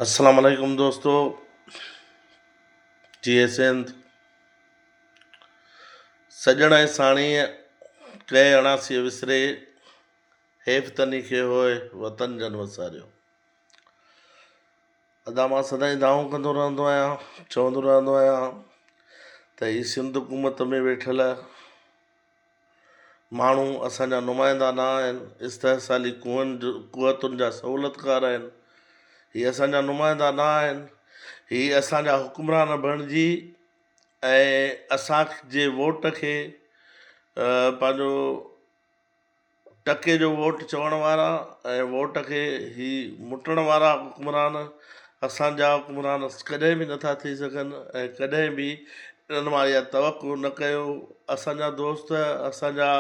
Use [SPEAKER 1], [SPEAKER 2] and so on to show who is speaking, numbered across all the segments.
[SPEAKER 1] السلام عليڪم دوستو جيئي سنڌ سڄڻ ۽ ساڻيهه ڪنهن اڻاسيء وسري حيف تني کي هوء وطن جن وساريو ادا مان سدائين دانهون ڪندو رهندو آهيان چوندو رهندو آهيان ته هي سنڌ حڪومت ۾ ويٺل ماڻهو اسان جا نمائندا نه آهن، استحصالي قوتن جا سهولتڪار آهن، هي اسان جا نمائندا نه آهن، هي اسان جا حڪمران بڻجي ۽ اسان جي ووٽ کي پنهنجو ٽڪي جو ووٽ چوڻ وارا ۽ ووٽ کي هي مٽڻ وارا حڪمران اسان جا حڪمران ڪڏهن به نٿا ٿي سگهن ۽ ڪڏهن به انهن مان اها توقع نه ڪيو اسان جا دوست اسان جا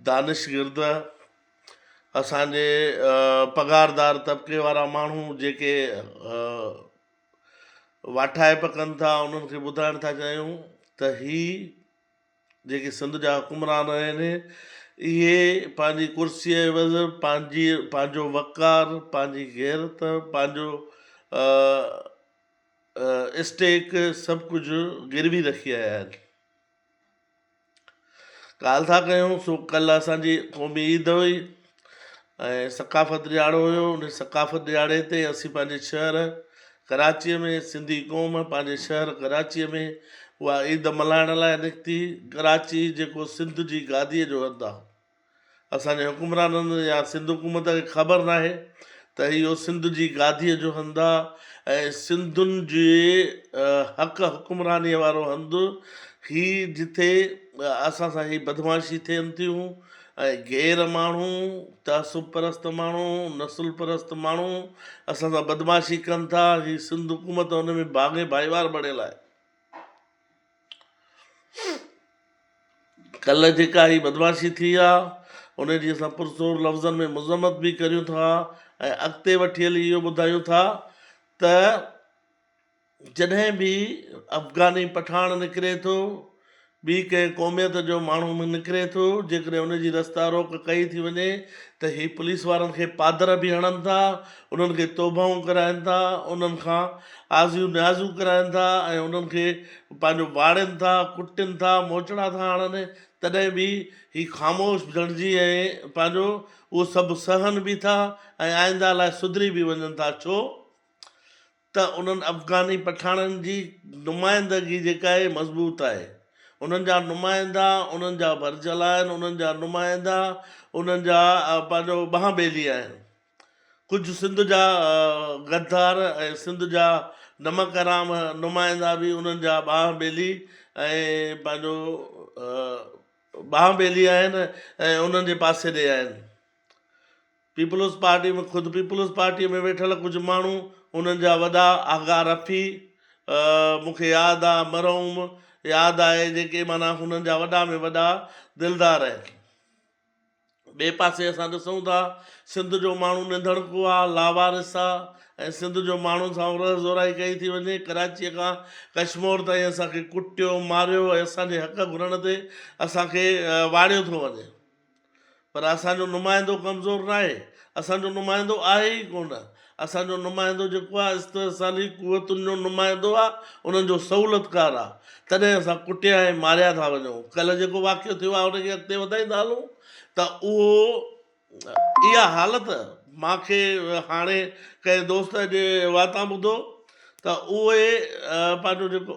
[SPEAKER 1] دانش گرد اسان جي پگهاردار طبقي وارا ماڻهو جيڪي واٺائپ ڪن ٿا انهن کي ٻڌائڻ ٿا چاهيون ته هي جيڪي سنڌ جا حڪمران آهن اهي پنهنجي ڪرسي عيوض پنهنجي پنهنجو وقار پنهنجي غيرت پنهنجو اسٽيڪ سڀ ڪجهه گروي رکي آيا آهن ڳالهه ٿا ڪيون سو ڪلهه اسانجي قومي عيد هئي ۽ ثقافت ڏهاڙو هيو ان ثقافت ڏهاڙي تي اسين پنهنجي شهر ڪراچيء ۾ سنڌي قوم پنهنجي شهر ڪراچيء ۾ اها عيد ملهائڻ لاء نڪتي. ڪراچي جيڪو سنڌ جي گاديء جو هنڌ آهي. اسان جي حڪمرانن يا سنڌ حڪومت کي خبر ناهي ته اهو سنڌ جي گاديء جو هنڌ آهي ۽ سنڌين جي حق حڪمرانيء وارو هنڌ هي جتي اسان سان هي بدمعاشي ٿين ٿيون ۽ غير ماڻهو، تعصب پرست ماڻهو، نسل پرست ماڻهو اسان سان بدمعاشي ڪن ٿا، هي سنڌ حڪومت ان ۾ ڀاڱي ڀائيوار بڻيل آهي. ڪلهه جيڪا هي بدمعاشي ٿي آ ان جي اسان پرزور لفظن ۾ مذمت به ڪريون ٿا ۽ اڳتي وٺي هلي اهو ٻڌايون ٿا ته جڏهن به افغاني پٺاڻ نڪري ٿو، ٻي ڪنهن قوميت جو ماڻهو به نڪري ٿو، جيڪڏهن ان جي رستا روڪ ڪئي ٿي وڃي ته هي پوليس وارن کي پادر به هڻن ٿا، انهن کي توبهون ڪرائين ٿا، انهن کان آزيون نيازون ڪرائين ٿا ۽ انهن کي پنهنجو واڙين ٿا، ڪٽين ٿا، موچڙا ٿا هڻن، تڏهن به هي خاموش بڻجي ۽ پنهنجو اهو سڀ سهن به ٿا ۽ آئنده لاء سڌري به وڃن ٿا، ڇو؟ ته انهن افغاني پٺاڻن جي نمائندگي جيڪا آهي مضبوط آهي. انهن جا نمائندا انهن جا ڀرجهل آهن، انهن جا نمائندا انهن جا پنهنجو ٻانهن ٻيلي آهن. ڪجهه سنڌ جا غدار ۽ سنڌ جا نمڪ حرام نمائندا به انهن جا ٻانهن ٻيلي ۽ پنهنجو ٻانهن ٻيلي آهن ۽ انهن جي پاسي ڏي آهن. پيپلز پارٽي ۾ خود پيپلز پارٽيء ۾ ويٺل ڪجهه ماڻهو، انهن جا وڏا آغا رفيع، مون کي ياد آ، مرحوم ياد آهي، جيڪي معنيٰ هنن جا وڏا ۾ وڏا دلدار آهن. ٻئي پاسي اسان ڏسون ٿا سنڌ جو ماڻهو نڌڻڪو آ، لاوارث آ ۽ سنڌ جو ماڻهن سان اورهه زورائي ڪئي ٿي وڃي. ڪراچيء کان ڪشمور تائين اسان کي ڪٽيو، ماريو ۽ اسان جي حق گهرڻ تي اسان کي واڙيو ٿو وڃي. پر اسان جو نمائندو ڪمزور ناهي، اسان جو نمائندو آهي ئي ڪونه، اسان جو نمائندو جيڪو آهي استحصالي قوتن جو نمائندو آهي، انهن جو سهولتڪار آهي، تڏهن اسان ڪٽيا ۽ ماريا ٿا وڃون، ڪلهه جيڪو واقعو ٿيو آهي ان کي اڳتي وڌائيندا هلون ته اهو اها حالت مان کي هاڻي ڪنهن دوست جي واتان ٻڌو ته اهي پنهنجو جيڪو.